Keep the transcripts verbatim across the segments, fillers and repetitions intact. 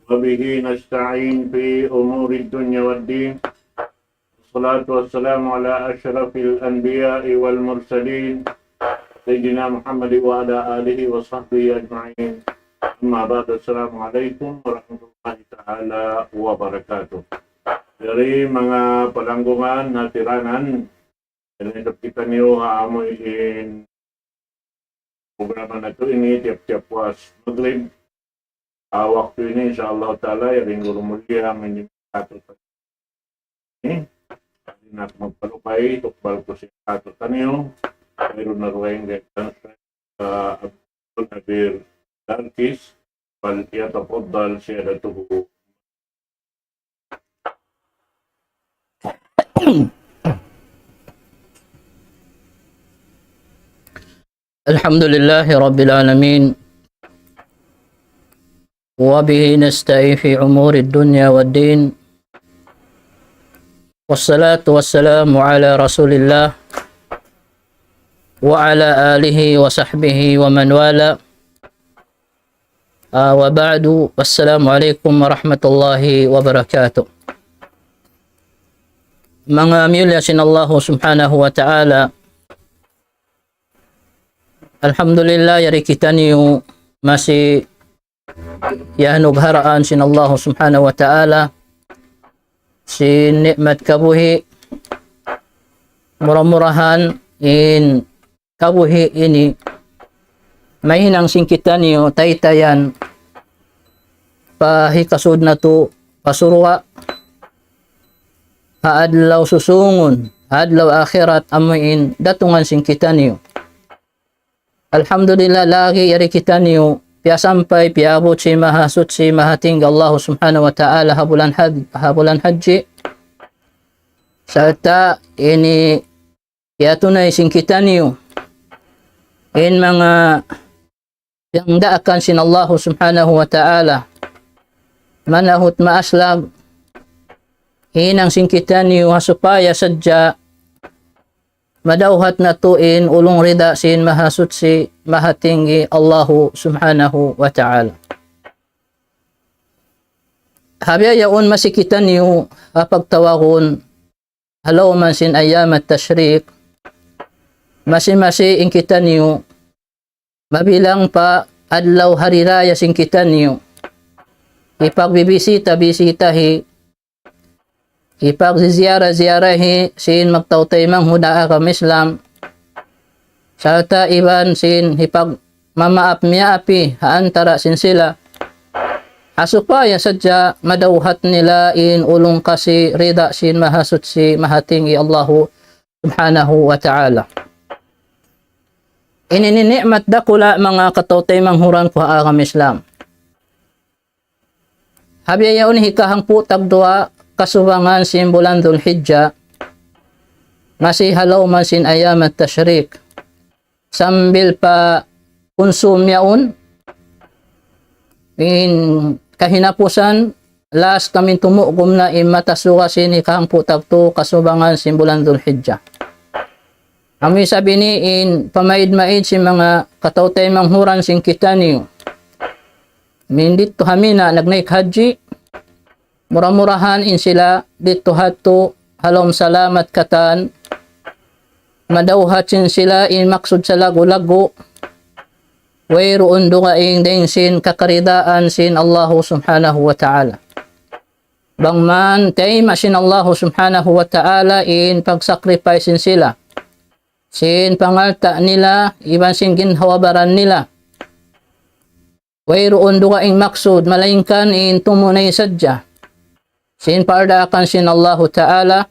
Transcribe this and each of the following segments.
وبه نستعين في أمور الدنيا والدين. والصلاة والسلام على أشرف الأنبياء والمرسلين، سيدنا محمد وعلى آله وصحبه أجمعين. أما بعد، السلام عليكم ورحمة الله تعالى وبركاته. Yari manga palanggungan, hatiranan, ini kita niyu ha amuin programa natu' ini tiyap-tiyap puas Maghrib. Ah, waktu ini, insya Allah Ta'ala, yari in guru mulia manjimatu ini. Di' na aku magpalugay, tukbal ku siya katu' taniyu. Mayroon na ruwayang gaytan, ah, Abdul Nabir Darkis, فليتفضل سيادته. الحمد لله رب العالمين، وبه نستعين في أمور الدنيا والدين، والصلاة والسلام على رسول الله وعلى آله وصحبه ومن والاه. Ah, wa ba'du, wassalamu alaykum warahmatullahi wabarakatuh. Manga miyulliya sin Allahu Subhanahu wa Ta'ala, alhamdulillah, yari kitaniyu masi iyanugharaan sin Allahu Subhanahu wa Ta'ala sin ni'mat kabuhi'. Mura-murahan in kabuhi' ini mahinang sin kitaniyu taytayan pa hikasud natu' pa surga' ha adlaw susungun, ha adlaw akhirat amuin datungan sin kitaniyu. Alhamdulillah, lagi' yari kitaniyu piyasampay, piyaabut sin Mahasuchi, Mahatinggi Allahu Subhanahu wa Ta'ala ha bulan haj-, ha bulan Hajji. Sarta' ini piyatunay sin kitaniyu in manga piyangdaakan sin Allahu Subhanahu wa Ta'ala. Manahut maaslag, hinang sin kitaniyu ha supaya sadja madawhat natu' in ulung rida sin Mahasuchi, Mahatinggi Allahu Subhanahu wa Ta'ala. Ha biya' yaun masi kitaniyu ha pagtawagun ha lawm sin ayyam at-tashriq, masi-masi in kitaniyu mabilang pa adlaw hari raya sin kitaniyu. Hipagbibisita-bisitahi, hipagziyara-ziyarahi sin magtautay manghud ha agama Islam. Sarta' iban sin hipagmamaap-miyaapi ha antara' sin sila. Ha supaya sadja madawhat nila in ulung kasi rida sin Mahasuchi, Mahatinggi Allahu Subhanahu wa Ta'ala. Ini in ni'mat dakula' manga katautay manghud ku ha agama Islam. Ha biya' yaun hikahangpu' tagduwa kasubangan sin bulan Dhul Hijjah, masi ha lawm sin ayyam at-tashriq. Sambil pa kunsum yaun, in kahinapusan, last kami tumugum na in mata suga sin hikahangpu' tagtu kasubangan sin bulan Dhul Hijjah. Amu isab ini in pamaid-maid sin manga katautay manghud sin kitaniyu. Amu in didtu ha Mina nagnaik hajji, mura-murahan in sila didtu hadtu ha lawm salamat katan, madawhat sin sila in maksud salaggu'-laggu', wayruun dugaing dayn sin kakaridaan sin Allahu Subhanahu wa Ta'ala. Bang man tayma' sin Allahu Subhanahu wa Ta'ala in pag-sacrifice sin sila, sin pangalta' nila, iban sin ginhawa-baran nila. Wayruun dugaing maksud, malaingkan in tumunay sadja sin pardaakan sin Allahu Ta'ala,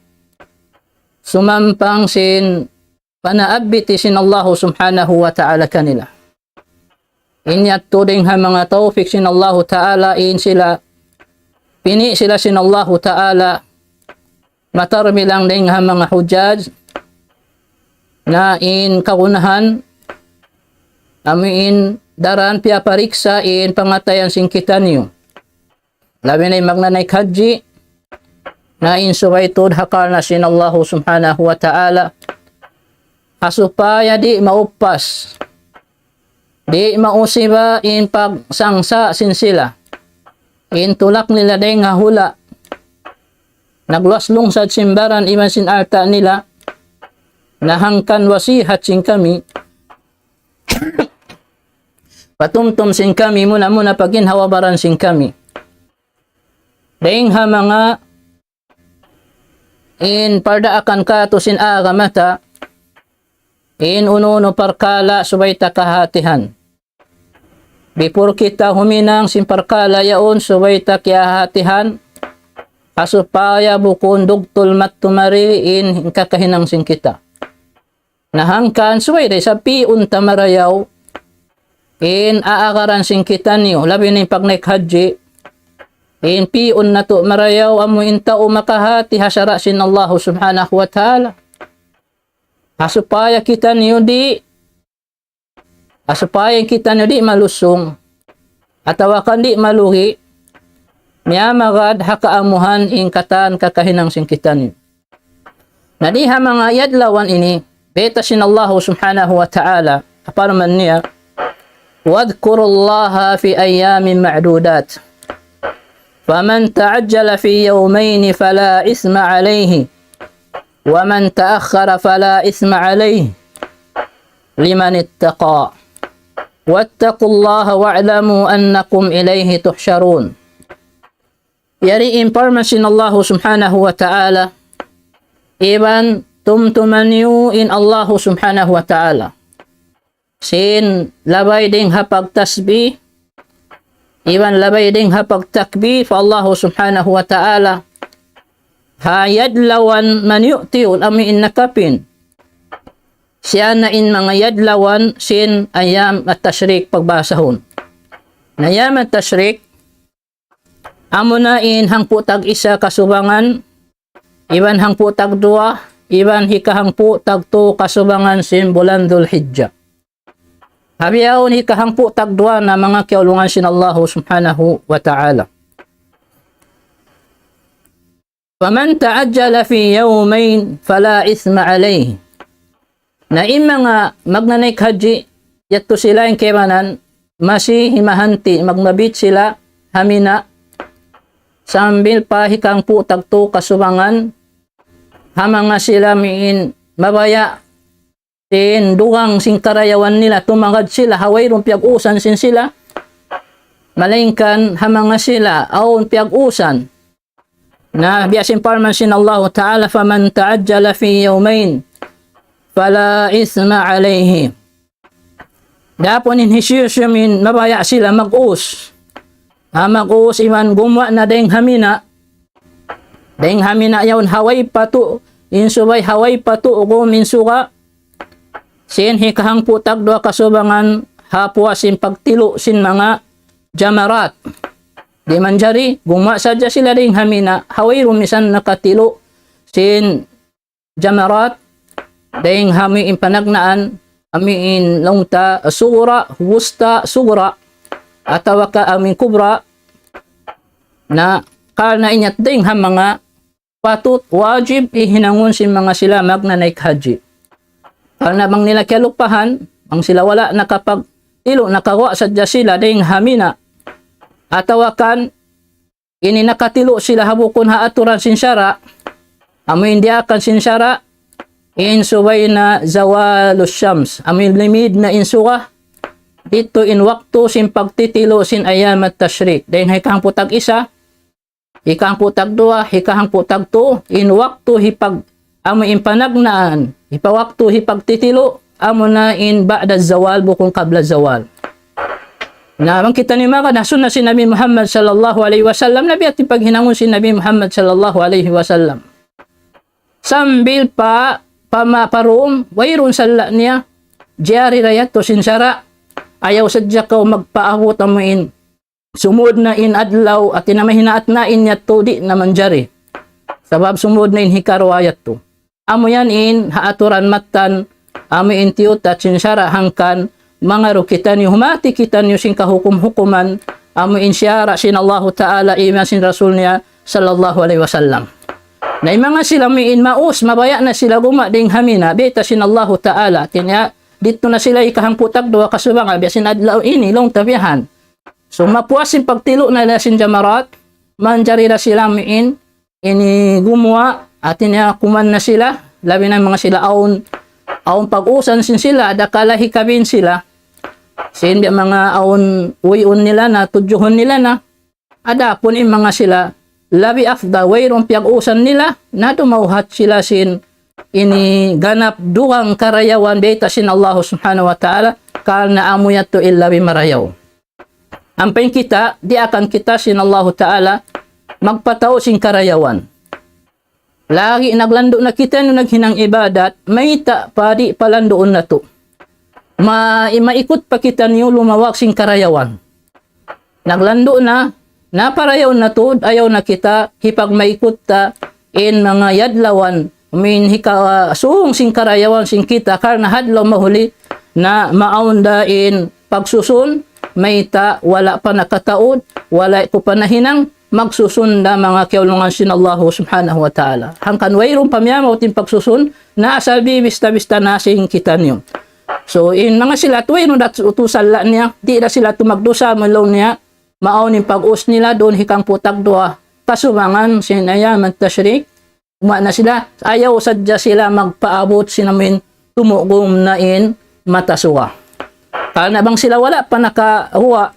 sumampang sin panaabiti sin Allahu Subhanahu wa Ta'ala kanila. In yadtu dayn ha manga tawfik sin Allahu Ta'ala, in sila, pini' sila sin Allahu Ta'ala, matarbilang dayn ha manga hujjaj, na in kagunahan, amu in daran piyapariksa' in pangatayan sin kitaniyu. Labi na in magnanaik hajji, na in subay tuud ha karna' sin Allahu Subhanahu wa Ta'ala, ha supaya di' maupas, di' mausiba in pagsangsa' sin sila. in tulak nila dayn ha hula', nagluwas lungsad sin baran iban sin alta' nila, na hangkan wasihat sin kami, patumtum sin kami, muna-muna pa ginhawa-baran sin kami. Dayn ha manga in pardaakan kātu' sin agama ta, in unu-unu parkala' subay ta kahātihan. Before kita huminang sin parkala' yaun subay ta kiyahātihan, ha supaya bukun dugtul mattu mari in kakahinang sin kita. Na hangkan subay da isab pi'un ta marayaw in aagaran sin kitaniyu, labi na in pagnaik hajji, in pi'un natu' marayaw amu in tau makahāti ha sara' sin Allahu Subhanahu wa Ta'ala. Ha supaya kitaniyu di', ha supaya kitaniyu di' malusung, atawa kan di' malugi', miyamagad ha kaamuhan in katan kakahinang sin kitaniyu. Na di ha manga adlawan ini, bayta' sin Allahu Subhanahu wa Ta'ala, parman niya, واذكروا الله في أيام معدودات. فمن تعجل في يومين فلا إثم عليه، ومن تأخر فلا إثم عليه، لمن اتقى. واتقوا الله واعلموا أنكم إليه تحشرون. Yari in parman sin Allahu Subhanahu wa Ta'ala, iban tumtuma niyu in Allahu Subhanahu wa Ta'ala sin labay dayn ha pagtasbih, iban labay dayn ha pagtakbir pa Allahu Subhanahu wa Ta'ala. Ha adlawan maniyutiun amu in nakapin. Siya na in manga adlawan sin ayyam at-tashriq pagbahasahun. Na ayyam at-tashriq, amuna in hangpu' tag-isa kasubangan, iban hangpu' tagduwa, iban hikahangpu' tagtu kasubangan sin bulan Dhul Hijjah. Ha bihaun hikahangpu' tagduwa na manga kiyaulungan sin Allahu Subhanahu wa Ta'ala. فمن تعجل في يومين فلا إثم عليه. Na in manga magnanaik hajji, yadtu sila in kaibanan, masi himahanti, magmabit sila ha Mina, sambil pa hikahangpu' tagtu kasubangan, ha manga sila amu in mabaya' sin dugang sin karayawan nila, tumagad sila, ha wayruun piyag-usan sin sila, malaingkan ha manga sila, awn piyag-usan. Na biya' sin parman sin Allahu Ta'ala, فمن تعجل في يومين فلا إثم عليه. Adapun in hisiyu-siyu amu in mabaya' sila mag-us. Ha, mag-us iban gumuwa' na dayn ha Mina. Dayn ha Mina yaun ha way pa tu, in subay ha way pa tu, gum in suga. Sin hikahangpu' tagduwa kasubangan ha puas sin pagtilu' sin manga jamarat. Di' manjari, gumuwa' sadja sila dayn ha Mina, ha wayruun misan nakatilu' sin jamarat, dayn ha amu in panagnaan, amu in laung ta sughra, wusta, sughra, atawa ka amu in kubra, na karna' in yadtu dayn ha manga patut wajib hihinangun sin manga sila magnanaik hajji. Karna' bang nila kiyalupahan, bang sila wala' nakapagtilu', nakaguwa' sadja sila dayn ha Mina, atawa kan ini nakatilu' sila ha bukun ha aturan sin sara', amu in diyaakan sin sara', in subay na zawalus shams, amu in limid na in suga, didtu in waktu sin pagtitilu' sin ayyam at-tashriq. Dayn ha hikahangpu' tag-isa, hikahangpu' tagduwa, hikahangpu' tagtu, in waktu hipag-, amu in panagnaan, hipa-, waktu hipagtitilu', amuna in ba'da zawal, bukun qabla zawal. Na bang kitaniyu magad ha sunna sin Nabi Muhammad sallallahu alayhi wasallam, na biya' diin in paghinangun sin Nabi Muhammad sallallahu alayhi wasallam. Sambil pa, pa ma-, pa dum, wayruun salla' niya, jari da yadtu sin sara', ayaw sadja kaw magpaabut amu in sumud na in adlaw, hati niya mahinaat na in yadtu, di' na manjari. Sabab sumud na in hikaruwa yadtu. Amu yan in ha aturan mattan, amu in tiyutat sin sara' hangkan, mangaru kitaniyu, humati kitaniyu sin kahukum-hukuman, amu in sara' sin Allahu Ta'ala, iban sin Rasul niya, sallallahu alayhi wasallam. Na in manga sila amu in maus, mabaya' na sila gumuwa' dayn ha Mina, bayta' sin Allahu Ta'ala, hati niya, didtu na sila hikahangpu' tagduwa kasubangan, biya' sin adlaw ini, laung ta biyahan. So, mapuas sin pagtilu' nila sin jamarat, manjari da sila amuin, ini gumuwa', hati niya kuman na sila, labi na manga sila awn, awn pag-usan sin sila, adakala hikabin sila, sin biya' manga awn uyun nila na, tudjuhun nila na, adapun in manga sila, labi afdal, wayruun piyag-usan nila, na dumawhat sila sin, ini ganap dugang karayawan bayta' sin Allah subhanahu wa ta'ala, karna' amu yadtu in labi marayaw. Ampa in kita, diyaak kita sin Allahu Ta'ala magpatau sin karayawan. Lagi' naglandu' na kita naghinang ibadat, mayta' pa di' palanduun natu'. Ma-, maikut pa kitaniyu lumawag sin karayawan. Naglandu' na, naparayaw natu', ayaw na kita, hipagmaikut ta, in manga yadlawan, amuin hika-, sung sin karayawan sin kita, karna' ha adlaw mahuli na maawn da in pagsusun, mayta' wala' pa nakataud, wala' ku pa nahinang, magsusun da manga kiyaulungan sin Allahu subhanahu wa ta'ala. Hangkan wayruun pa miyamaut in pagsusun, na asal bibista-bista na sin kitaniyu. So, in manga sila tuwi, no, dat utusan la niya, di' da sila tu magdusa, mulaw niya, maawn in pag-us nila, duun hikahangpu' tagduwa, kasubangan, sin ayyam at-tashriq, uma na sila, ayaw sadja sila magpaabut sin amuin tumugum na in mata suga. Karna' bang sila wala' pa nakaguwa',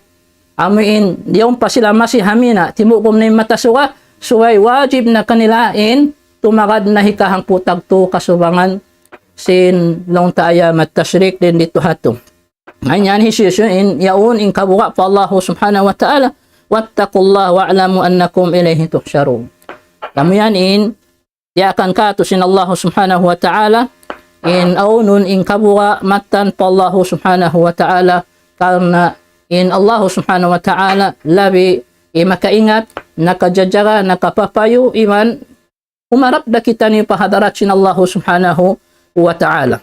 amuin, yaun pa sila masi ha Mina, timugum na in mata suga, subay wajib na kanila in tumagad na hikahangpu' tagtu kasubangan sin laung ta ayyam at-tashriq dayn didtu ha yadtu. Hangkan hisiyu-siyu in yaun in kabuga' pa Allahu subhanahu wa ta'ala. واتقوا الله واعلموا أنكم إليه تحشرون. Amu yan in, diyaak katu' sin Allahu subhanahu wa ta'ala, in awnun in kabuga' mattan pa Allahu subhanahu wa ta'ala, karna' in Allahu subhanahu wa ta'ala labi in makaingat, nakajajaga, nakapapayu, iban humarap da kitaniyu pa hadarat sin Allahu subhanahu wa ta'ala.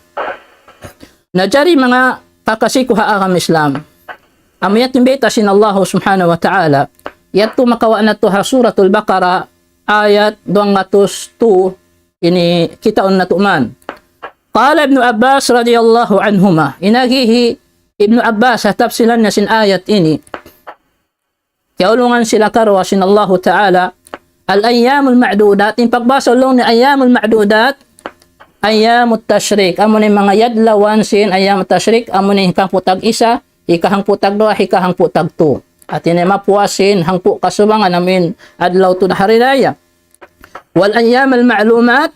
Na jari manga kakasi ku ha agama Islam. Amu yadtu in bayta' sin Allahu subhanahu wa ta'ala. Yadtu makawa' natu' ha Suratul Baqarah, ayat duwanggatus tu, ini kitaun natu' man. قال ابن عباس رضي الله عنهما. In agi hi Ibnu Abbas ha tafsilan niya sin ayat ini. Kiyaulungan sila karuwa sin Allahu Ta'ala. الأيام المعدودات, in pagbahasa laung niya ayyamul ma'dudat, ayyamut tashriq, amu na in manga yadlawan sin ayyamut tashriq, amu na in hikahangpu' tag-isa, hikahangpu' tagduwa, hikahangpu' tagtu. Hati niya mapuas sin hangpu' kasubangan amuin adlaw tuud hari raya. والأيام المعلومات,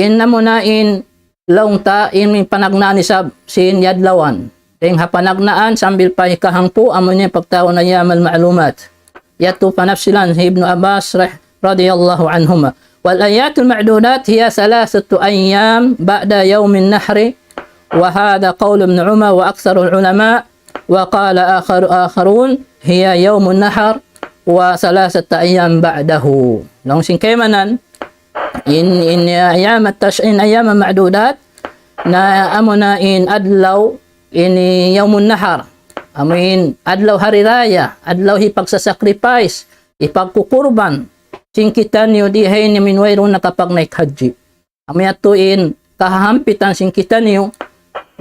in amu na in laung ta in panagnaan isab sin yadlawan. Dayn ha panagnaan sambil pa hikahangpu', amu na in pagtawagun ayyamal ma'lumat. Yadtu panafsilan hi Ibnu Abbas rah-, radiyallahu anhuma. والأيام المعدودات هي ثلاثة أيام بعد يوم النحر، وهذا قول ابن عمر وأكثر العلماء، وقال آخر، آخرون هي يوم النحر وثلاثة أيام بعده. Laung sin kaibanan, in, in, uh, ayyam at-tash-, in ayyam ma'dudat, na amu na in adlaw, ini yawmun nahar. Amu in adlaw hari raya, adlaw hipagsasacrifice, hipagkukurban, sin kitaniyu di ha ini amuin wayruun nakapagnaik hajji. Amu yadtu in kahahampitan sin kitaniyu,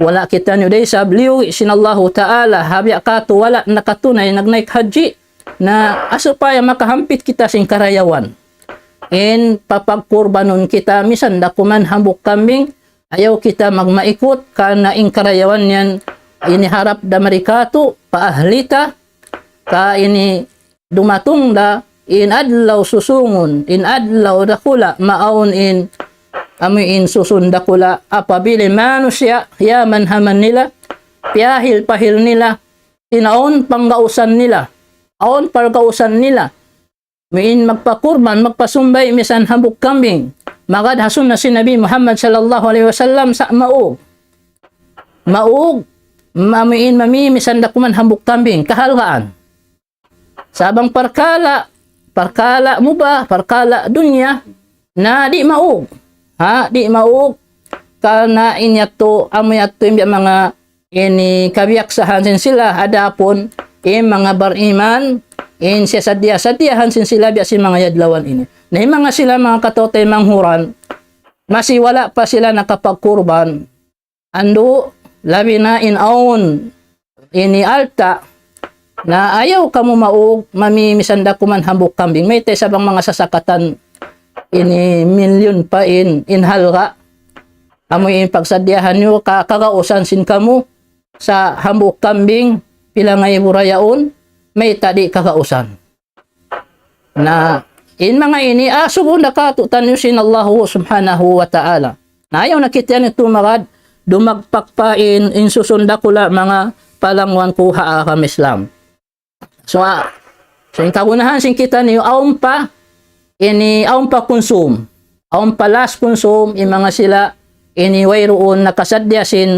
wala' kitaniyu da isab liyugi' sin Allahu Ta'ala, ha biya' katu' wala' nakatunay nagnaik hajji, na supaya makahampit kita sin karayawan. In papagkurbanun kita, misan da kuman hambuuk kambing, ayaw kita magmaikut, karna' in karayawan yan, ini harap da mari katu', pa ahli ta, ka ini dumatung da in adlaw susungun, in adlaw dakula', maawn in, amu in susun dakula', apabila manusiya', yaman-haman nila, piyahil-pahil nila, in awn panggausan nila, awn pargausan nila, amu in magpakurban, magpasumbay', misan hambuuk kambing, magad ha sunna sin Nabi Muhammad sallallahu alayhi wasallam sa' maug. Maug, amu in mami, misan da kuman hambuuk kambing, kahalgaan. Sa' bang parkala', parkala' mubah, parkala' dunya, na di' maug. Ha, di' maug. Karna' in yadtu, amu yadtu in biya' manga ini kabiyaksahan sin sila, adapun in manga bariman, in siyasadiya-sadiyahan sin sila biya' sin manga yadlawan ini. Na in manga sila, manga kataw-taymanghuran, masi wala' pa sila nakapagkurban, andu', labi na in awn ini alta', Na ayaw kamu maug, mamimisan da kuman hambuuk kambing. Mayta' isab bang manga sasakatan ini milyun pa in, in halga'. Amu in pagsadiyahan niyu ka-, kagausan sin kamu sa hambuuk kambing, pila ngaibu ra yaun, mayta' di' kagausan. Na, in manga ini, ah, sugun da katu'niyu sin Allahu subhanahu wa ta'ala. Na, ayaw na kitaniyu tumagad, dumagpak pa in, in susun dakula' manga palangwan ku ha agama Islam. So, ah, so, in kagunahan sin kitaniyu, awn pa, ini, awn pa kunsum. Awn pa last kunsum, in manga sila, ini wayruun nakasaddiya sin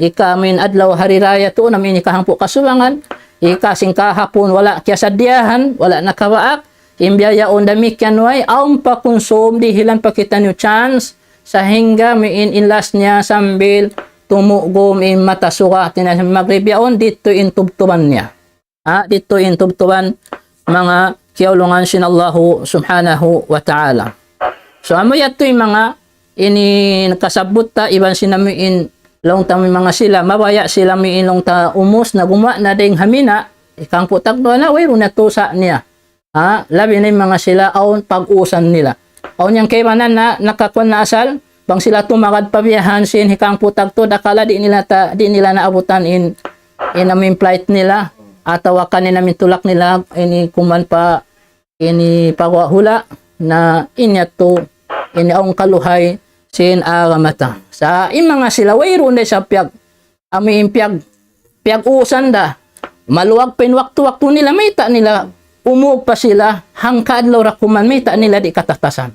ika amin adlaw hari raya tuud, amin ika hangpu' kasubangan, ika sin kahapun wala' kiyasadiyahan, wala' nakabaak, in biya' yaun damikkiyan way, awn pa kunsum, dihilan pa kitaniyu chance, sahingga amin in last niya sambil tumugum in mata suga, tina magrib yaun, didtu in tubtuban niya. Ha, didtu in tubtuban manga kiyaulungan sin Allahu subhanahu wa ta'ala. So, amu yadtu in manga ini nakasabbut ta iban sin amu in laung ta manga sila, mabaya' sila amu in laung ta umus na gumuwa' na dayng ha Mina, hikahangpu' tagduwa na, wayruun na tusa niya. Ha, labi na in manga sila awn pag-usan nila. Awn yan kaibanan na nakakuan na asal, bang sila tumagad pa biyahan sin hikahangpu' tagtu, dakala di' nila ta-, di' nila naabutan in, in amu in flight nila, atawa kan in amu in tulak nila, ini kuman pa, ini paguwa' hula', na in yadtu, ini awn kaluhay sin agama ta. Sa' in manga sila, wayruun da isab piyag-, amu in piyag-, piyag-usan da. Maluag pa in waktu-waktu nila, mayta' nila umug pa sila, hangka adlaw ra kuman, mayta' nila di' katatasan.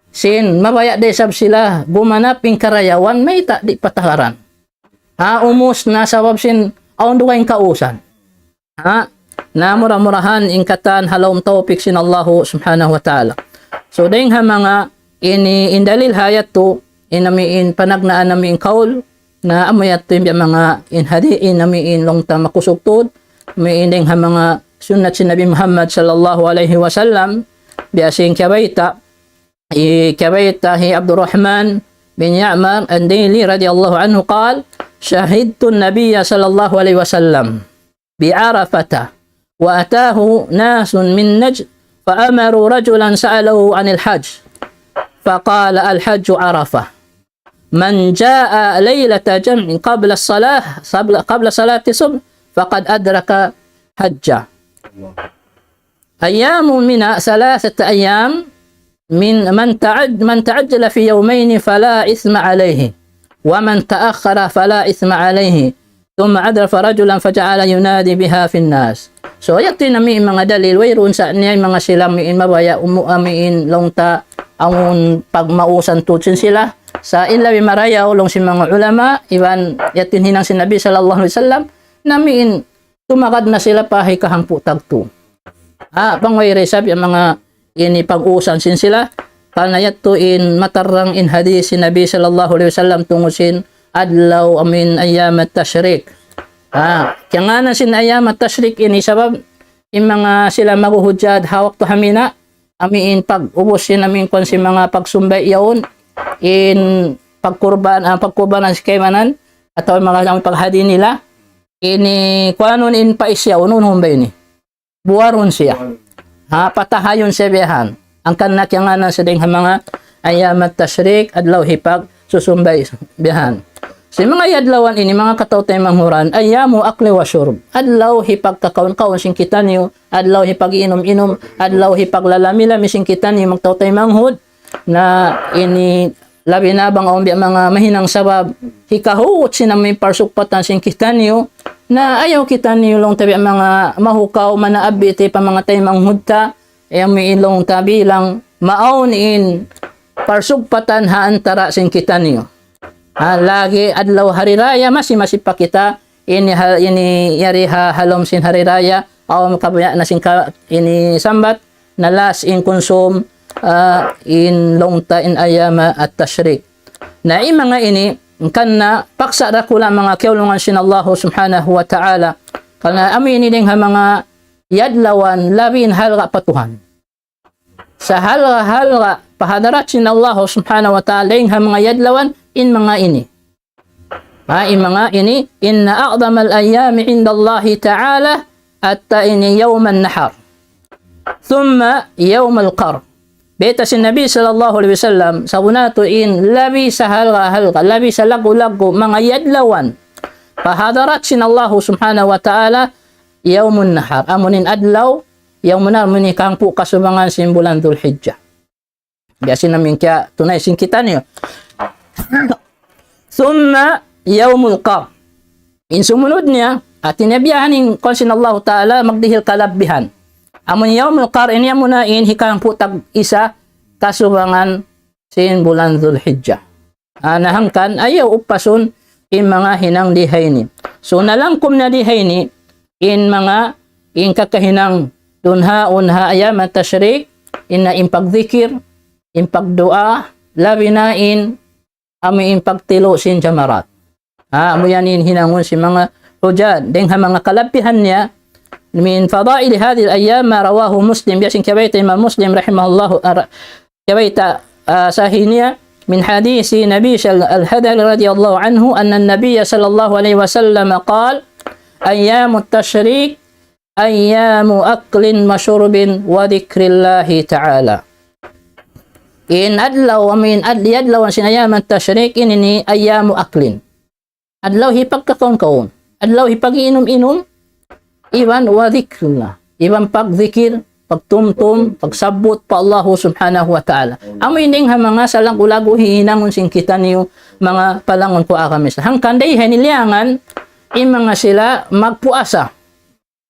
Sin, mabaya' da isab sila, gumanap in karayawan, mayta' di' patakaran. Ha, umus na sabab sin, awn dugaing kausan. Ha, na mura-murahan in katan ha lawm tawpik sin Allahu subhanahu wa ta'ala. So, dayng ha manga ini in dalil ha yadtu, in amu in panagnaan amu in kaul, na amu yadtu in biya' manga in hadi-, in amu in laung ta makusug tuud, amu in dayng ha manga sunnat sin Nabi Muhammad sallallahu alayhi wasallam, biya' sin kiyabayta', i-, kiyabayta' hi Abdurrahman bin Ya'mar Ad-Dayli radiyallahu anhu قال: شهدت النبي صلى الله عليه وسلم بعرفة وأتاه ناس من نجد فأمروا رجلا سأله عن الحج فقال: الحج عرفة. من جاء ليلة جمع قبل الصلاة، قبل، قبل صلاة الصبح فقد أدرك حجه. أيام منى ثلاثة أيام، من، من تعج-، من تعجل في يومين فلا إثم عليه، ومن تأخر فلا إثم عليه. ثم أردف رجلا فجعل ينادي بها في الناس. So, yadtu in amu in manga dalil, wayruun sa niya in manga sila amu in mabaya' umu-, amu in laung ta amun pagmausan tuud sin sila. Sa' in labi marayaw laung sin manga ulama, iban yadtu in hinang sin Nabi sallallahu alayhi wasallam, na amu in tumagad na sila pa hikahangpu' tagtu. Ha, bang way da isab in manga ini pag-usan sin sila, karna' yadtu in matarang in hadis sin Nabi sallallahu alayhi wasallam tungud sin adlaw amu in ayyam at-tashriq. Ha, kiyangānan sin ayyam at-tashriq ini sabab in manga sila maghuhujjat ha waktu ha Mina, amu in pag-ubus sin amu in kuwan sin manga pagsumbay yaun, in pagkurban, ah, pagkurbanan sin kaibanan, atawa in manga amu in paghadi nila, ini kuwanun in pais yaun, unu ba ini? Buwarun siya. Ha, patahayun siya biyahan. Hangkan na kiyangānan siya dayng ha manga ayyam at-tashriq, adlaw hipagsusumbay biyahan. Sa' manga adlawan ini, manga kataw-taymanghuran, ayyamu akli wa shurb. Adlaw hipagkakaun-kaun sin kitaniyu, adlaw hipag-inum-inum, adlaw hipaglalami-lami sin kitaniyu, manga kataw-taymanghud. Na ini labi na bang awn biya' manga mahinang sabab, hikahugut sin amu in parsugpatan sin kitaniyu, na ayaw kitaniyu laung ta biya' manga mahukaw, manaabbi ta pa manga taymanghud ta, ayaw mu in laung ta bilang maawn in parsugpatan ha antara' sin kitaniyu. Ha, lagi' adlaw hari raya, masi-masi pa kita, ini ha-, ini yari ha, ha lawm sin hari raya, awn makabuya' na sin ka-, ini sambat, na last in kunsum, ah, in laung ta in ayyam at-tashriq. Na in manga ini, hangkan na paksa' dakula' manga kiyaulungan sin Allahu subhanahu wa ta'ala. Karna' amu ini dayng ha manga adlawan labi in halga' pa Tuhan. Sa' halga'-halga' pa hadarat sin Allahu subhanahu wa ta'ala dayng ha manga adlawan in manga ini. Ha, in manga ini, إن أعظم الأيام عند الله تعالى hatta ini yawman nahar. Thumma yawmal qar. Bayta' sin Nabi sallallahu alayhi wasallam, sabunnal tuud in labi sa halga'-halga', labi sa laggu'-laggu', manga adlawan. Pa hadarat sin Allah subhanahu wa ta'ala, yawmun nahar. Amu in adlaw, yawmun nahar, amu in hikahangpu' kasubangan sin bulan Dhul Hijjah. Biya' sin amu in kiyatunay sin kitaniyu. Thumma yawmul qar. In sumunud niya, hati niya biya' ha ini in kawl sin Allahu Ta'ala magdihil kalabbihan. Amu in yawmul qar ini amu na in hikahangpu' tag-isa kasubangan sin bulan Dhul Hijjah. Ah, na hangkan ayaw upasun in manga hinang di ha ini. So, nalangkum na di ha ini, in manga, in kakahinang duun ha, duun ha ayyam tashriq, in na in pagdikir, in pagduwaa, labi na in, amu in pagtilu' sin jamarat. Ah, amu yan in hinangun sin manga hujjaj. Dayn ha manga kalabbihan niya, من فضائل هذه الأيام ما رواه مسلم, biya' sin kiyabayta' Imam Muslim rahimahullahu, ar-, kiyabayta', ah, sahih niya, من حديث نبيش الخدري رضي الله عنه أن النبي صلى الله عليه وسلم قال: أيام التشريق أيام أكل وشرب وذكر الله تعالى. In adlaw, amu in ad-, adlaw sin ayyam tashriq ini, ini ayyamu aklin. Adlaw hipagkakaun-kaun. Adlaw hipag-inum-inum. Iban wa dhikrillah. Iban pagdikir, pagtumtum, pagsabbut pa Allahu subhanahu wa ta'ala. Amu ini in ha manga salaggu'-laggu' hihinangun sin kitaniyu manga palangun ku agama Islam. Hangkan dayn ha ini liyangan, in manga sila magpuasa.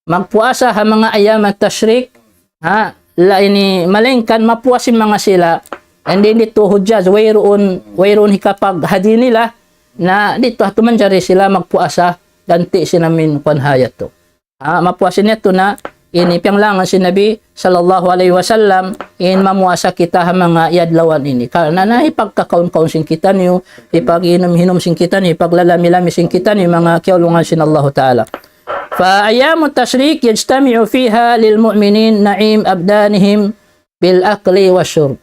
Magpuasa ha manga ayyam tashriq, ha, la ini malaingkan mapuasa in manga sila. And then didtu hujjaj, wayruun, wayruun hikapaghaji nila, na didtu hatu manjari sila magpuasa, ganti' sin amu in kuwan ha yadtu. Ha, mapuasa niya tu na, ini piyanglangan sin Nabi sallallahu alayhi wasallam, in mamuasa kita ha manga adlawan ini. Karna' na hipagkakaun-kaun sin kitaniyu, hipag-inum-inum sin kitaniyu, hipaglalami-lami sin kitaniyu, manga kiyaulungan sin Allahu Ta'ala. فأيام التشريق يجتمع فيها للمؤمنين نعيم أبدانهم بالأكل والشرب.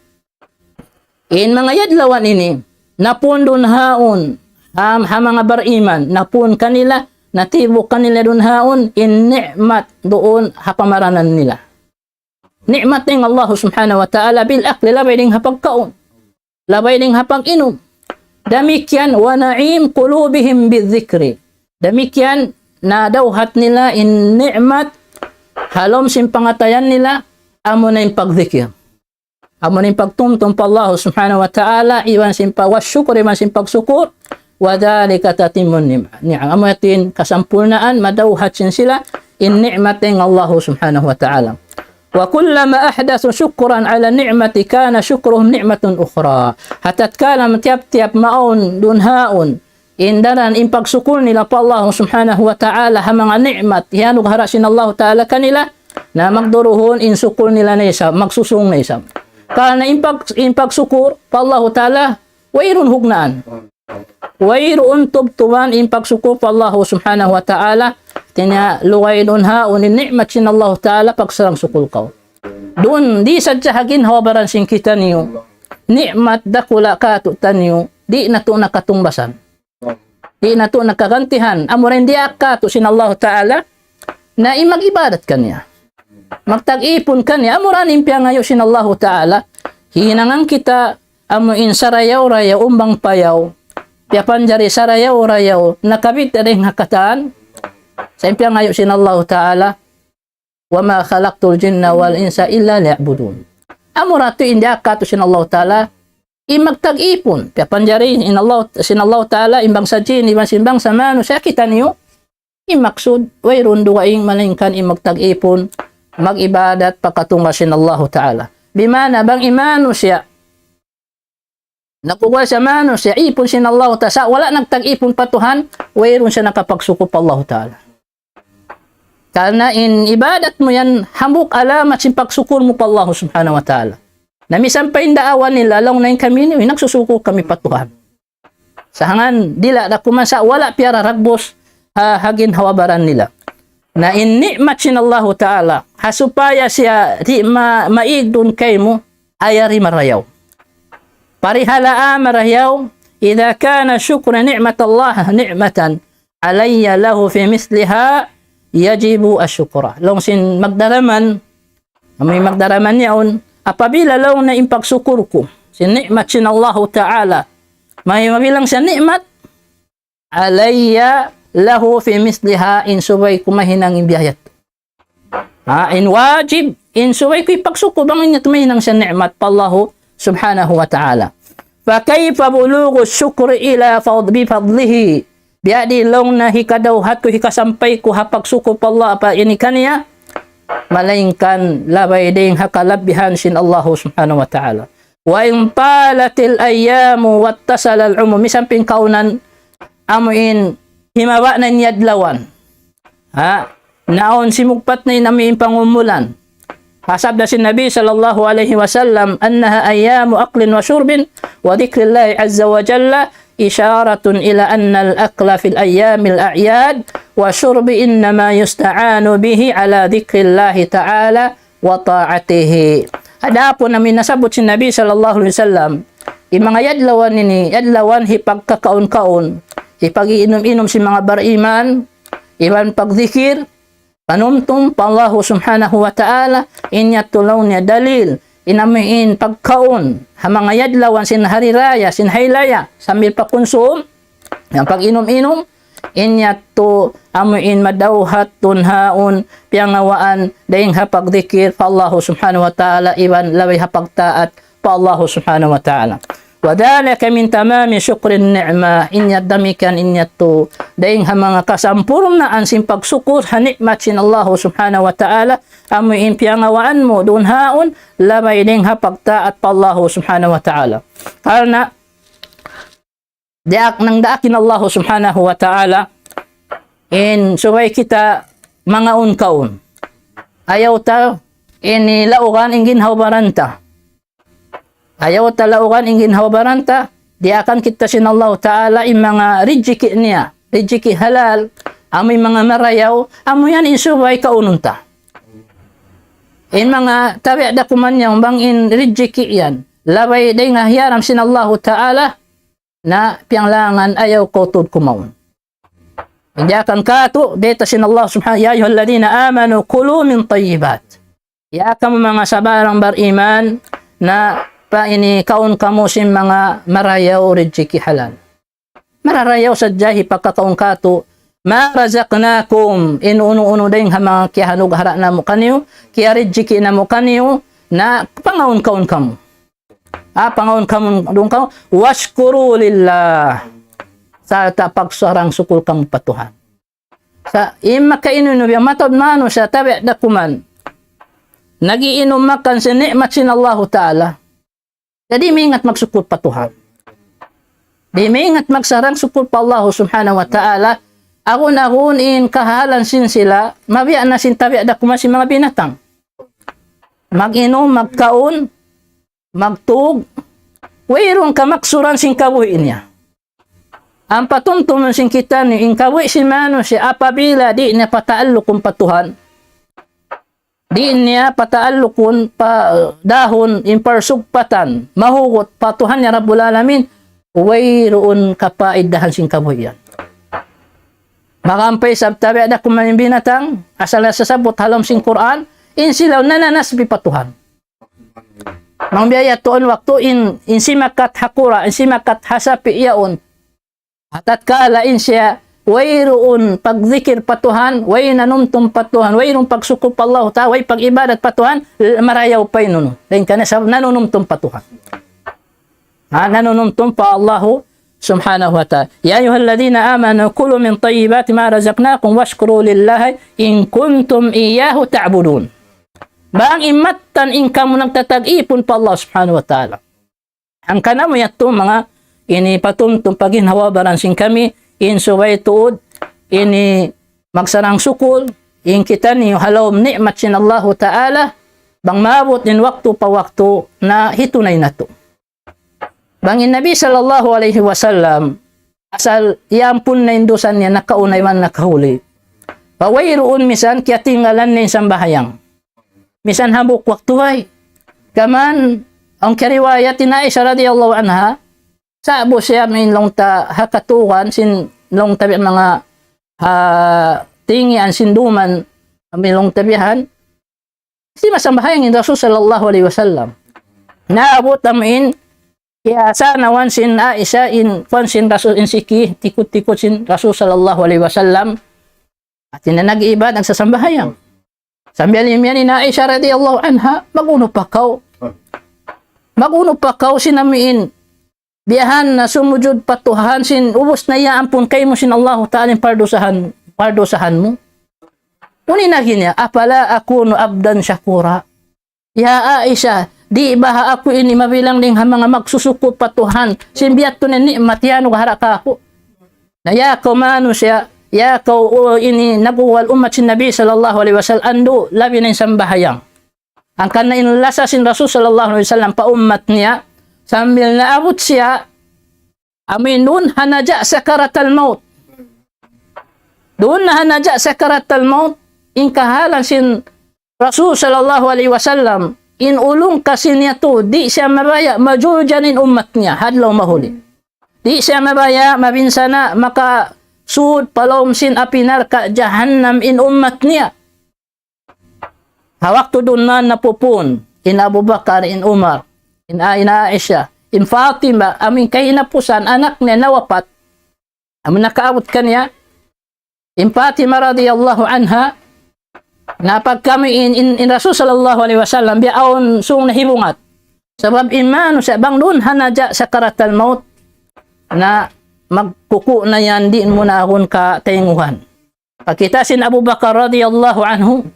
In manga adlawan ini, napun duun ha yaun, ha, ha manga bariman, napun kanila, natibuk kanila duun ha yaun, in ni'mat duun ha pamaranan nila. Ni'mat dayn Allah subhanahu wa ta'ala بالأكل, labay dayn ha pagkaun. Labay dayn ha pag-inum. Damikkiyan, ونعيم قلوبهم بالذكر. Damikkiyan, nadawhat nila in ni'mat ha lawm sin pangatayan nila, amu na in pagdikir. Amu na in pagtumtum pa Allah subhanahu wa ta'ala, iban sin pag-, والشكر, iban sin pagsukur, وذلك تتم النعم. Amu yadtu in kasampurnaan, madawhat sin sila, in ni'mat dayn Allah subhanahu wa ta'ala. وكلما أحدثوا شكرا على النعمة كان شكرهم نعمة أخرى. Ha tatkala tiyap-tiyap maawn duun ha yaun, in daran in pagsukur nila pa Allah subhanahu wa ta'ala ha manga ni'mat hiyanughara' sin Allah ta'ala kanila, na magduruhun in sukur nila na isab, magsusung na isab. Karna' in pag-, in pagsukur pa Allah ta'ala, wayruun hugnaan. Wayruun tubtuban in pagsukur pa Allah subhanahu wa ta'ala, hati niya lugay duun ha yaun in ni'mat sin Allah ta'ala, pagsarang-sukul kaw. Duun, di' sadja ha ginhawa-baran sin kitaniyu, ni'mat dakula' kātu'niyu, di' natu' na katungbasan. Di' natu' na kagantihan. Amura in diyaak kātu' sin Allah ta'ala, na in mag-ibadat kaniya. Magtag-ipun kaniya. Amura in piyangayu' sin Allah ta'ala, hihinangan kita amu in sarayaw-rayaw, umbang payaw, piyapanjari sarayaw-rayaw, nakabit dayn ha katan, sa' in piyangayu' sin Allah ta'ala, وما خلقت الجن والإنس إلا ليعبدون. Amura tuud in diyaak kātu' sin Allah ta'ala, in magtag-ipun, piyapanjari in Allah, sin Allah ta'ala, in bangsa jin, iban sin bangsa manusiya', kitaniyu, in maksud, wayruun dugaing malaingkan in magtag-ipun, mag-ibadat, pakatunggal sin Allah ta'ala. Bima'na bang in manusiya', nakugwa siya manusiya', ipun sin Allah ta'ala, sa' wala' nagtag-ipun pa Tuhan, wayruun siya nakapagsukur pa Allah ta'ala. Karna' in ibadat mu yan, hambuuk alamat sin pagsukur mu pa Allah subhanahu wa ta'ala. Na misan pa in daawa nila, laung niya in kami ini, nagsusukur kami pa Tuhan. Sa' hangkan, dila' da kuman sa' wala' piyararagbus, ha, ha ginhawa-baran nila. Na in ni'mat sin Allahu ta'ala, ha supaya siya di' ma-, maig duun kaymu, ayari marayaw. Parihalaa marayaw, إذا كان شكر نعمة الله نعمة علي له في مثلها يجب الشكر. Laung sin magdaraman, amu in magdaraman yaun, apabila laung niya in pagsukur ku sin ni'mat sin Allahu Ta'ala, may mabilang siya ni'mat, علي له في مثلها, in subay ku mahinang in biya' yadtu. Ha, in wajib, in subay ku ipagsukur bang in yadtu mahinang siya ni'mat pa Allahu Subhanahu wa Ta'ala. فكيف بلوغ الشكر إلا فض-، بفضله. Biya' diin laung niya hikadawhat ku, hikasampay ku ha pagsukur pa Allah, apa ini kaniya, malaingkan labay dayn ha kalabbihan sin Allahu Subhanahu wa Ta'ala. وإن طالت الأيام واتصل العمر. Misan pa in kaunan, amu in himaba' na in adlawan. Ha? Naun simugpat na in amu in pangumulan. Ha sabda sin Nabi sallallahu alayhi wasallam, أنها أيام أكل وشرب وذكر الله عز وجل، إشارة إلى أن الأكل في الأيام الأعياد والشرب إنما يستعان به على ذكر الله تعالى وطاعته. Adapun amu in nasabbut sin Nabi sallallahu alayhi wasallam, in manga adlawan ini, adlawan hipagkakaun-kaun, hipag-inum-inum sin manga bariman, iban pagdikir, panumtum pa Allahu Subhanahu wa Ta'ala, in yadtu laung niya dalil, in amu in pagkaun, ha manga adlawan sin hari raya, sin haylaya, sambil pakunsum, in pag-inum-inum, in yadtu amu in madawhat tuud haun, piyangawaan, dayn ha pagdikir pa Allahu Subhanahu wa Ta'ala, iban labay ha pagtaat pa Allahu Subhanahu wa Ta'ala. وذلك من تمام شكر النعمة. In yadtu damikkiyan, in yadtu dayn ha manga kasampurnaan sin pagsukur ha ni'mat sin Allahu Subhanahu wa Ta'ala, amu in piyangawaan mu duun haun, labay dayn ha pagtaat pa Allahu Subhanahu wa Ta'ala. Karna' diyaak, nangdaak in Allahu Subhanahu wa Ta'ala, in subay kita mangaun-kaun. Ayaw ta ini laugan in ginhawa-baran ta. Ayaw ta laugan in ginhawa-baran ta, diyaakan kita sin Allahu Ta'ala in manga rijiki' niya, rijiki' halal, amu in manga marayaw, amu yan in subay kaunun ta. In manga tabi' dakuman yan, bang in rijiki' yan, labay dayn ha hiyaram sin Allahu Ta'ala, na piyanglangan ayaw kaw tuud kumaun. Diyaakan katu', bayta' sin Allah Subhanahu, يا أيها الذين آمنوا كلوا من طيبات. Ya kamu manga sabarang bariman, na pa ini kaun kamu sin manga marayaw rijiki' halal. Mararayaw sadja hipagkakaun katu', ما رزقناكم, in unu-unu dayn ha manga kiyahanughara' namu' kaniyu, kiyarijiki' namu' kaniyu, na pangaun-kaun kamu. Ah, pangaun kamu duun kamu, واشكروا لله. Sarta' pagsarang-sukul kamu pa Tuhan. Sa' in makainum-inum yan, mataud manusiya' tabi' dakuman, nag-iinum makan sin ni'mat sin Allahu Ta'ala. Di' maingat magsukul pa Tuhan. Di' maingat magsarang-sukul pa Allahu Subhanahu wa Ta'ala. Agun-agun in kahalan sin sila, mabiya' na sin tabi' dakuman sin manga binatang. Mag-inum, magkaun, magtug, wayruun kamaksuran sin kabuhi' niya. Ampa tumtumun sin kitaniyu, in kabuhi' sin manusiya' apabila di' niya pataallukun pa Tuhan, di' niya pataallukun pa, eh, dahun, in parsugpatan, mahugut pa Tuhan niya Rabbul Alamin, wayruun kapaidahan sin kabuhi' yan. Makampay sab tabi' dakuman in binatang, asal na sasabbut ha lawm sin Qur'an, in sila nananasbih pa Tuhan. Bang biya' yadtu in waktu in, in simakat ha kura, in simakat ha sapi' yaun. Tatkala in siya wayruun pagdikir pa Tuhan, way nanumtum pa Tuhan, wayruun pagsukul pa Allahu Ta'ala, way pag-ibadat pa Tuhan, l-, marayaw pa in unu. Dayn kaniya sabab nanunumtum pa Tuhan. Ha, nanunumtum pa Allahu Subhanahu wa Ta'ala. يا أيها الذين آمنوا كلوا من طيبات ما رزقناكم واشكروا لله إن كنتم إياه تعبدون. Bang in mattan in kamu nagtatag-ipun pa Allah Subhanahu wa Ta'ala. Hangkan amu yadtu manga ini patumtum pa ginhawa-baran sin kami, in subay tuud ini magsarang-sukul, in kitaniyu ha lawm ni'mat sin Allahu Ta'ala, bang maabut in waktu pa waktu na hitunay natu'. Bang in Nabi sallallahu alayhi wasallam, asal iyampun na in dusa niya nakauna iban nakahuli. Bang wayruun misan kiyatinggalan niya in sambahayang. Misan hambuuk waktu way. Kaman, awn kariwayat in Aisha radiyallahu anha, sa'bu siya amu in laung ta ha katuuhan sin laung ta biya' manga, ha, tingian sin duman, amu in laung ta bihan, di' masambahayang in Rasul sallallahu alayhi wasallam. Naabut amu in, kiyasanawan sin Aisha in, kuwan sin Rasul in siki, tikut-tikut sin Rasul sallallahu alayhi wasallam. Hati niya nag-iibadat, nagsasambahayang. Sambil imiyan in Aisha radiyallahu anha, "Mag-unu pa kaw? Mag-unu pa kaw sin amu in bihan na sumujud pa Tuhan sin ubus na iyaampun kaymu sin Allahu Ta'ala in pardusahan, pardusahan mu?" Unu in agi niya, "Afala akunu abdan shakura?" Ya Aisha, di' baha' aku ini mabilang dayn ha manga magsusukur pa Tuhan, sin biya' tuud na ni'mat iyanugara' kāku'? Na ya kaw manusiya', ya kaw, o, ini nag-uwal ummat sin Nabi sallallahu alayhi wasallam, andu', labi na in sambahayang. Hangkan na in lasa sin Rasul sallallahu alayhi wasallam pa ummat niya, sambil naabut siya, amu in duun ha naja' sakaratal maut. Duun na ha naja' sakaratal maut, in kahalan sin Rasul sallallahu alayhi wasallam, in ulung kasi niya tuud, di' siya mabaya' majuljan in ummat niya, ha adlaw mahuli. Di' siya mabaya' mabinsana' makasud pa lawm sin api narka' jahannam in ummat niya. Ha waktu duun na napupun, in Abu Bakar, in Umar, in, in Aisha, in Fatima, amu in kahinapusan, anak niya nawapat, amu in nakaabut kaniya, in Fatima radiyallahu anha, na pagka amu in, in, in Rasul sallallahu alayhi wasallam, biya' awn sung nahibungat. Sabab in manusiya' bang duun ha naja' sakaratal maut, na magkuku' na yan, di' mu na agun kataynguhan. Pagkita' sin Abu Bakar radiyallahu anhu,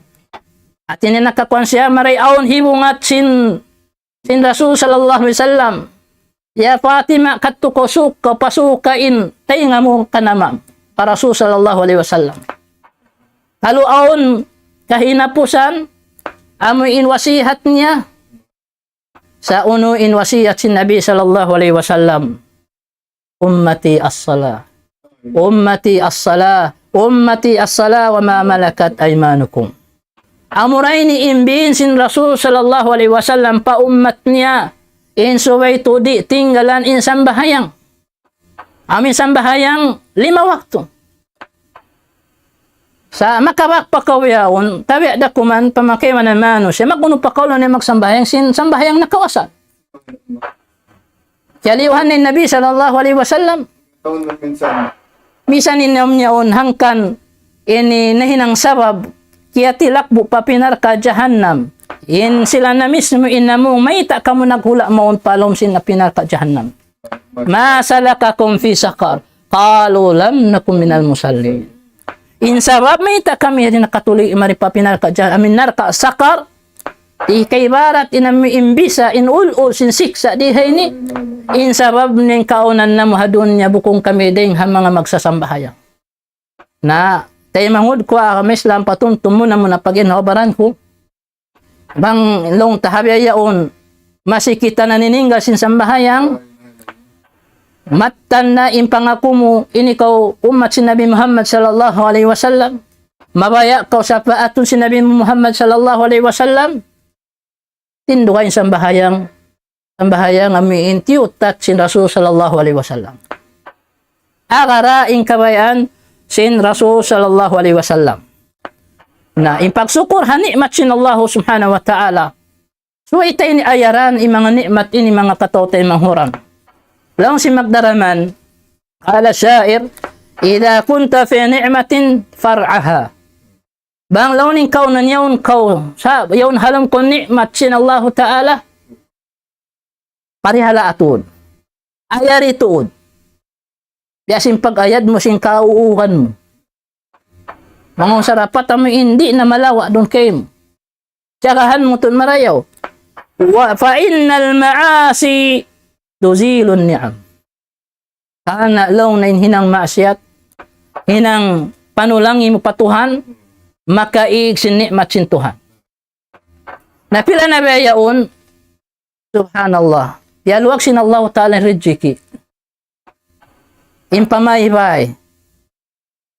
hati niya nakakuwan siya, marayaw awn hibungat sin, sin Rasul sallallahu alayhi wasallam. "Ya Fatima, kadtu kaw sūng kaw pasuka in taynga mu kan ama'," pa Rasul sallallahu alayhi wasallam. Kalu awn kahinapusan, amu in wasihat niya, sa' unu in wasihat sin Nabi sallallahu alayhi wasallam, "Ummati as-salah. Ummati as-salah. Ummati as-salah wa ma malakat aymanukum." Amura ini in bīn sin Rasul sallallahu alayhi wasallam pa ummat niya, in subay tuud di' tinggalan in sambahayang. Amu in sambahayang lima waktu. Sa' makabak pa kaw yaun, tabi' da kuman pamakaymanan manusiya', mag-unu pa kaw laung niya magsambahayang sin sambahayang na kaw asal. Kiyaliyuhan in Nabi sallallahu alayhi wasallam. Minsan in yaun hangkan ini nahinang sabab kiyatilakbu' pa api narka' jahannam. In sila na mismu in namung mayta' kamu naghula' mawn pa lawm sin api narka' jahannam. "Ma salakakum fi saqar? Qalu lam naku minal musallin." In sabab mayta' kami di' nakatuli' mari pa api narka' jah-, amu in narka' Saqar, di' kaibarat in amu in bisa, in ul-ul sin siksa' di ha ini. In sabab niya in kaawnan namu' ha dunya bukun kami dayn ha manga magsasambahayang. Na, taymanghud ku ha agama Islam, patumtum muna-muna pag-in ha baran ku. Bang laung ta ha bihaun, masi kita nanininggal sin sambahayang, mattan na in pangaku mu, ini kaw ummat sin Nabi Muhammad sallallahu alayhi wasallam. Mabaya' kaw sapaatun sin Nabi Muhammad sallallahu alayhi wasallam. Tindugan in sambahayang, sambahayang amu in tiyutat sin Rasul sallallahu alayhi wasallam. Agara in kabayaan sin Rasul sallallahu alayhi wasallam. Na, in pagsukur ha ni'mat sin Allah subhanahu wa ta'ala. Subay ta ini ayaran in manga ni'mat ini manga kataw-taymanghuran. Laung sin magdaraman, قال الشاعر: إذا كنت في نعمة فارعها. Bang laung in kaw nanyaun kaw, sa' yaun ha lawm kaw ni'mat sin Allahu Ta'ala, parihalaa tuud. Ayari tuud. Biya' sin pag-ayad mu sin kauugan mu. Bang awn sarapat amu in di' na malawa' duun kaymu. Tiyagahan mu tuud marayaw. Wa, فإن المعاصي تزيل النعم. Karna' laung niya in hinang maksiyat, hinang panulangi mu pa Tuhan, makaig sin ni'mat sin Tuhan. Na pila na biya' yaun, subhanallah. Diyaluwag sin Allahu Ta'ala in rijiki'. In pamaybay.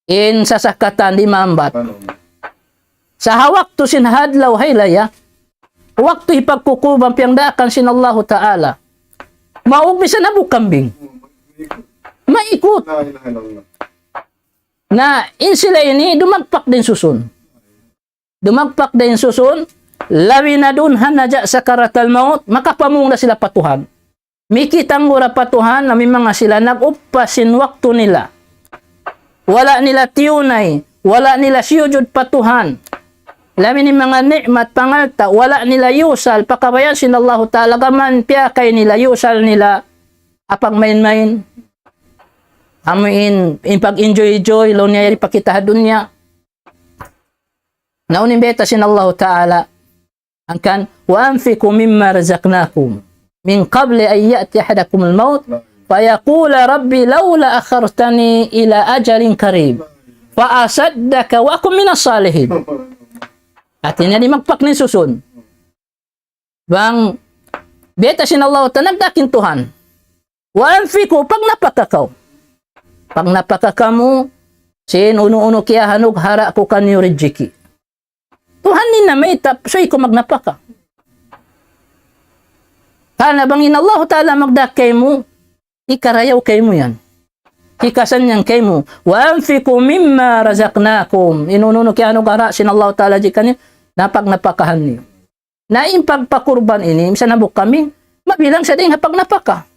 In sasakatan di' maambat. Sa' ha waktu sin ha adlaw haylaya, waktu hipagkukuban piyagdaakan sin Allahu Ta'ala. Maug misan abu kambing. Maikut. La ilaha illallah. Na in sila ini dumagpak da in susun. Dumagpak da in susun, labi na duun ha naja' sakaratul maut, makapamung da sila pa Tuhan. Mikitanggu da pa Tuhan, amu in manga sila nag-uppas sin waktu nila. Wala' nila tiyunay, wala' nila siyujud pa Tuhan. Labi in manga ni'mat pangalta', wala' nila iyusal, pa kabayaan sin Allahu Ta'ala, gām piyakay nila, iyusal nila, ha pagmain-main. Amu in, in pag-enjoy-enjoy, laung niya yari pa kita ha dunya. Na unu in bayta' sin Allahu Ta'ala, hangkan, وأنفقوا مما رزقناكم من قبل أن يأتي أحدكم الموت فيقول رب لولا أخرتني إلى أجل قريب فأصدق وأكن من الصالحين. Hāti niya dumagpak na in susun. Bang, bayta' sin Allah Ta'ala, nagdaak in Tuhan. وأنفقوا, pagnapaka kaw. Pagnapaka kamu, sin unu-unu kiyahanug ha ra ku kaniyu rijiki'. Tuhan in namayta', subay kaw magnapaka. Karna' bang in Allahu Ta'ala magdaak kaymu, hikarayaw kaymu yan. Hikasannyang kaymu. وأنفقوا مما رزقناكم. In unu-unu kiyahanug ha ra sin Allahu Ta'ala jikaniyu, na pagnapakahan niyu. Na in pagpakurban ini, misan hambuuk kambing, mabilang sa dayn ha pagnapaka.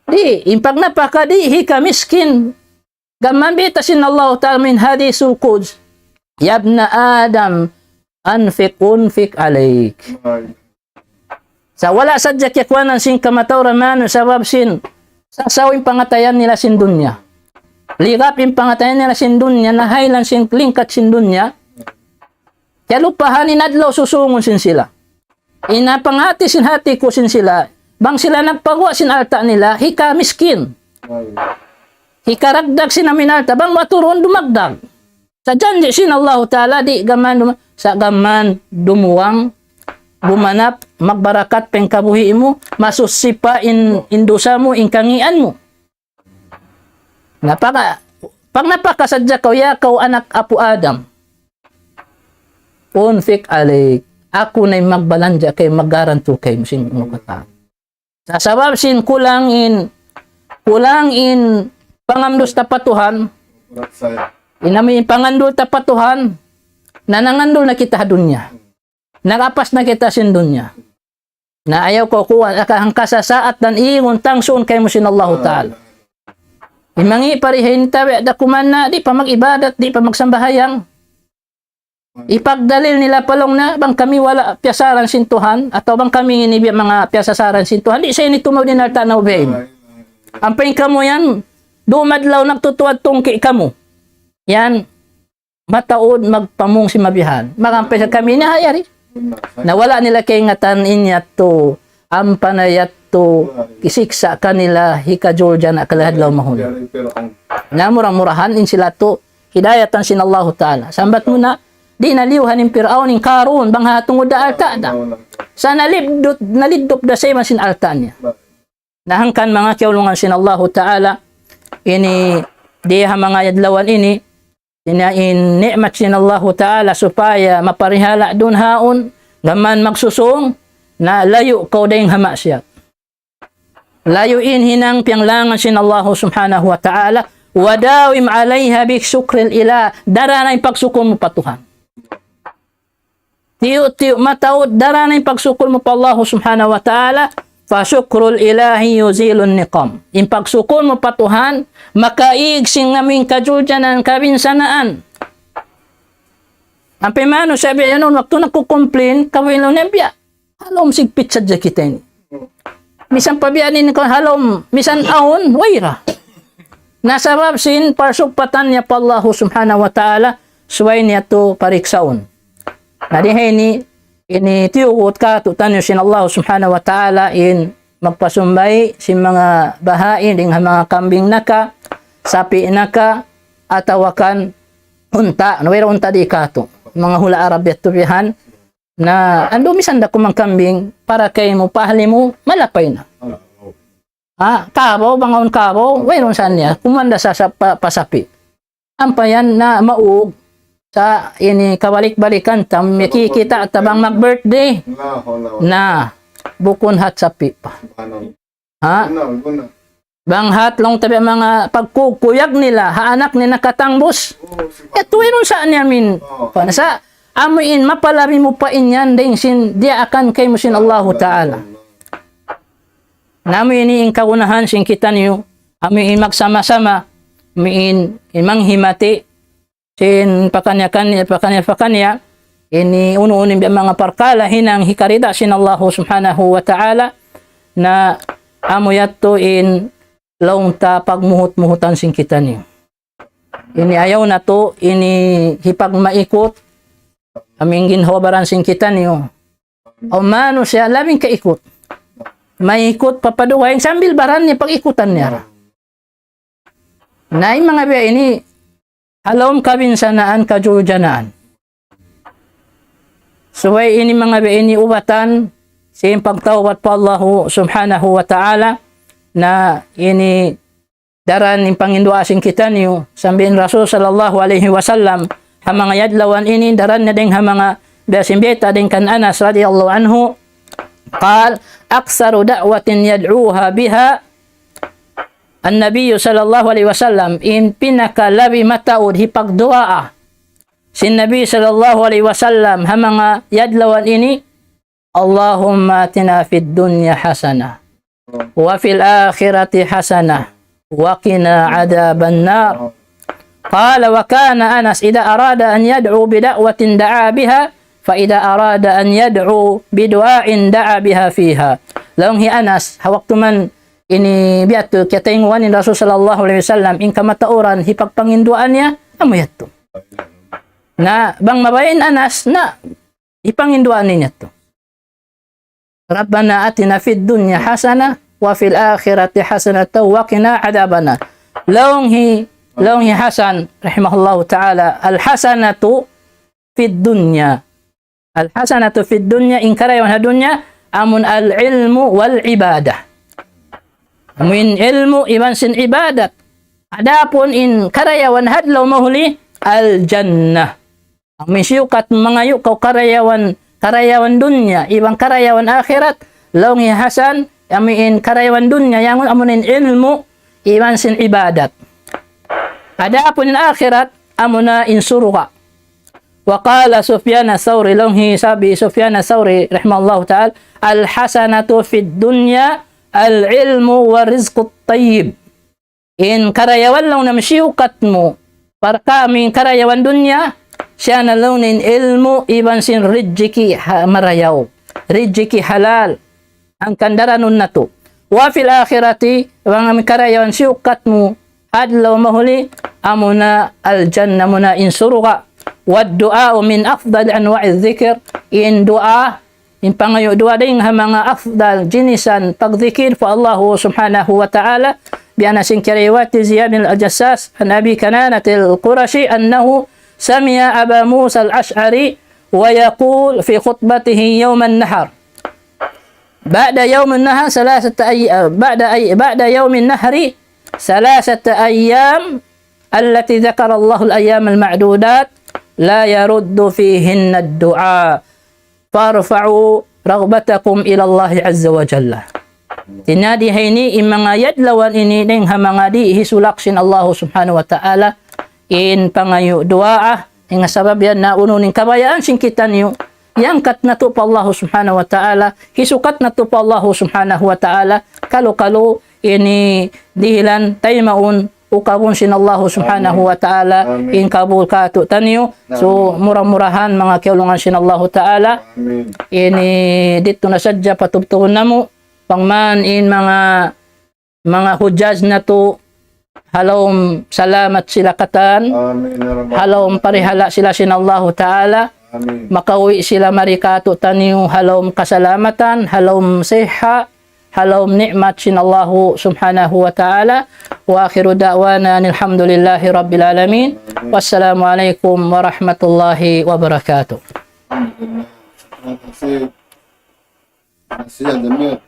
Di', in pagnapaka di', hikamiskin. Gām bayta' sin Allah Ta'ala ha hadith al-Qudsi, يا ابن آدم أنفق أنفق عليك. Sa' wala' sadja kiyakuwanan sin kamatauran manusiya' sabab sin sasaw in pangatayan nila sin dunya. Ligap in pangatayan nila sin dunya, nahaylan sin lingkat sin dunya. Kiyalupahan in adlaw susūngun sin sila. In pangati sin hāti ku sin sila, bang sila nagpaguwa' sin alta' nila, hikamiskin. Hikaragdag sin amu in alta', bang maturun dumagdag. Sa' janji' sin Allahu Ta'ala, di' gām dum-, sa' gām dumuwang, bumanap, magbarakat pa in kabuhi' mu, masuchi pa in, in dusa mu, in kangīan mu. Na pag-, pagnapaka sadja kaw, ya kaw anak apu' Adam. أنفق عليك. Aku na in magbalanja' kaymu, maggarantu kaymu sin unu katan. Sa' sabab sin kulang in, kulang in pangamdus ta pa Tuhan, in amu in pangandul ta pa Tuhan, na nangandul na kita ha dunya. Nag-apas na kita sin dunya. Na ayaw kaw kuwan, aka hangka sasaat dan iingun tangsun kaymu sin Allahu Ta'ala. Imangi' parihin tawi' da kuman na, di' pa mag-ibadat, di' pa magsambahayang. Ipagdalil nila pa laung na, bang kami wala' piyasaran sin Tuhan, atawa bang kami ini biya' manga piyasasaran sin Tuhan, di' sa ini tumaud in alta' na ubiyain. Ampa in kamu yan, dumadlaw nagtutuwad tungki' kamu. Yan, mataud magpamung sin mabihan. Magampay sa kami ini ha yari. Na wala' nila kaingatan in yadtu, ampa na yadtu, kisiksa' kanila hikajuljana' kalah adlaw mahuli. Na mura-murahan in sila tu, hidayatan sin Allahu Ta'ala. Sambat mu na, di' na liyuhan in Pir'aun, in Karun, bang ha tungud da alta' da. Sa' naliddup, naliddup da sa iban sin alta' niya. Na hangkan manga kiyaulungan sin Allahu Ta'ala, ini di ha manga adlawan ini, ini in ni'mat sin Allahu Ta'ala supaya maparihala' duun haun, gām magsusūng, na layu' kaw dayn ha maksiyat. Layu' in hinang piyanglangan sin Allahu Subhanahu wa Ta'ala, وداوم عليها بشكر الإله. Dara na in pagsukul mu pa Tuhan. Tiyu'-tiyu' mataud, dara na in pagsukul mu pa Allahu Subhanahu wa Ta'ala, فشكر الإله يزيل النقم. In pagsukul mu pa Tuhan, makaīg sin amu in kajuljanan kabinsanaan. Ampa in manusiya' biya' yan, waktu nagkukumplain, kawilu niya biya'. Halawm sigpit sadja kita ini. Misan pa biya' ini kaw halawm, misan awn, way ra. Na sabab sin parsugpatan niya pa Allahu Subhanahu wa Ta'ala, subay niya tu pariksaun. Na di ha ini, ini tiyugut kātu'niyu sin Allahu Subhanahu wa Ta'ala in magpasumbay sin manga bahain, dayn ha manga kambing naka, sapi' naka, atawa kan unta', na way ra unta' di' kātu'. Manga hula' Arab yadtu bihan, na andu' misan da kuman kambing, para kaymu, pa ahli mu, malapay na. Ha, kabaw, bang awn kabaw, wayruun sa niya, kuman da sa, sa pa, pa sapi'. Ampa yan na maug, sa ini kabalik-balikan ta, makikita' ta bang mag-birthday. Na, bukun hat sapi' pa. Ha? Bang hat laung ta biya' manga pagkukuyag nila, ha anak nila nakatangbus. Yadtu in sa' niya amin. Kuwan sa', amu in mapalabi mu pa in yan, dayng sin diyaakan kaymu sin Allahu Ta'ala. Na amu ini in kagunahan sin kitaniyu, amu in magsama-sama, amu in, in manghimati, sin pakaniya-kaniya, pakaniya-pakaniya, ini unu-unu in manga parkala' hinang hikarida sin Allahu Subhanahu wa Ta'ala, na amu yadtu in laung ta pagmuhut-muhutan sin kitaniyu. Ini ayaw natu', ini hipagmaikut, amu in ginhawa-baran sin kitaniyu. Awn manusiya' labing kaikut. Maikut pa padugaing sambil baran niya pag-ikutan niya ra. Na in manga biya' ini, ha lawm kabinsanaan, kajuljanaan. Subay ini manga biya' ini ubatan, sin pagtawbat pa Allahu Subhanahu wa Ta'ala, na ini daran in panginduwaa sin kitaniyu, sambil Rasul sallallahu alayhi wasallam, ha manga yadlawan ini, daran niya dayng ha manga biya' sin bayta' dayng kan Anas radiyallahu anhu, قال: أكثر دعوة يدعوها بها النبي صلى الله عليه وسلم, in pinakalabi mataud hipagduwaa sin Nabi sallallahu alayhi wasallam ha manga yadlawan ini, اللهم آتنا في الدنيا حسنة وفي الآخرة حسنة وقنا عذاب النار. قال: وكان أنس إذا أراد أن يدعو بدعوة دعا بها، فإذا أراد أن يدعو بدعاء دعا بها فيها. Laung hi Anas, ha waktu man ini biya' tu kiyataynguan in Rasul sallallahu alayhi wasallam, in kamatauran hipagpanginduwaa niya, amu yadtu. Na, bang mabaya' in Anas, na, hipanginduwaa niya yadtu. ربنا آتنا في الدنيا حسنة وفي الآخرة حسنة وقنا عذاب النار. Laung hi, laung hi Hasan, rahimahullahu ta'ala, الحسنة في الدنيا. الحسنة في الدنيا, in karayawan ha dunya, amun العلم والعبادة. Amun ilmu' iban sin ibadat. Adapun in karayawan ha adlaw mahuli, الجنة. Amu in siyukat mangayu' kaw karayawan, karayawan dunya, iban karayawan akhirat, laung hi Hasan, amu in karayawan dunya, yan amu in ilmu', iban sin ibadat. Adapun in akhirat, amuna in surga'. وقال سفيان الثوري, laung hi sabi Sufyan Thawri, rahimahullahu ta'ala, الحسنة في الدنيا العلم والرزق الطيب. In karayawan laung niya siyukat mu, para kami in karayawan dunya, siya na laung niya in ilmu' iban sin rijiki ha-, marayaw. Rijiki halal. Hangkan daranun natu'. وفي الآخرة, bang amu in karayawan siyukat mu, adlaw mahuli, amuna الجنة, amuna in surga'. والدعاء من أفضل أنواع الذكر, in duwaa, in pangayu' duwaa dayng ha manga afdal jinisan pagdikir pa Allahu Subhanahu wa Ta'ala, biya' na sin kiyariwayat Ziyad bin Al-Jassas, عن أبي كنانة القرشي أنه سمع أبا موسى الأشعري ويقول في خطبته يوم النحر، بعد يوم النحر ثلاثة أي-، بعد أي-، بعد يوم النحر ثلاثة أيام التي ذكر الله الأيام المعدودات لا يرد فيهن الدعاء فارفعوا رغبتكم إلى الله عز وجل. Tinadi ha ini in manga yadlawan ini dayng ha manga di' hisulak sin Allahu Subhanahu wa Ta'ala in pangayu' duwaa, in sabab yan na unu in kabayaan sin kitaniyu, iyangkat natu' pa Allahu Subhanahu wa Ta'ala, hisukat natu' pa Allahu Subhanahu wa Ta'ala, kalu-kalu ini dihilan taymaun ukabun sin Allahu Subhanahu wa Ta'ala, in kabul kātu'niyu. So, mura-murahan manga kiyaulungan sin Allahu Ta'ala. Ini didtu na sadja patubtubun namu', bang man in manga, manga hujjaj natu', ha lawm salamat sila katan, ha lawm parihala' sila sin Allahu Ta'ala, makauwi' sila mari kātu'niyu ha lawm kasalamatan, ha lawm siha, ha lawm ni'mat sin Allahu Subhanahu wa Ta'ala. وآخر دعوانا أن الحمد لله رب العالمين. والسلام عليكم ورحمة الله وبركاته.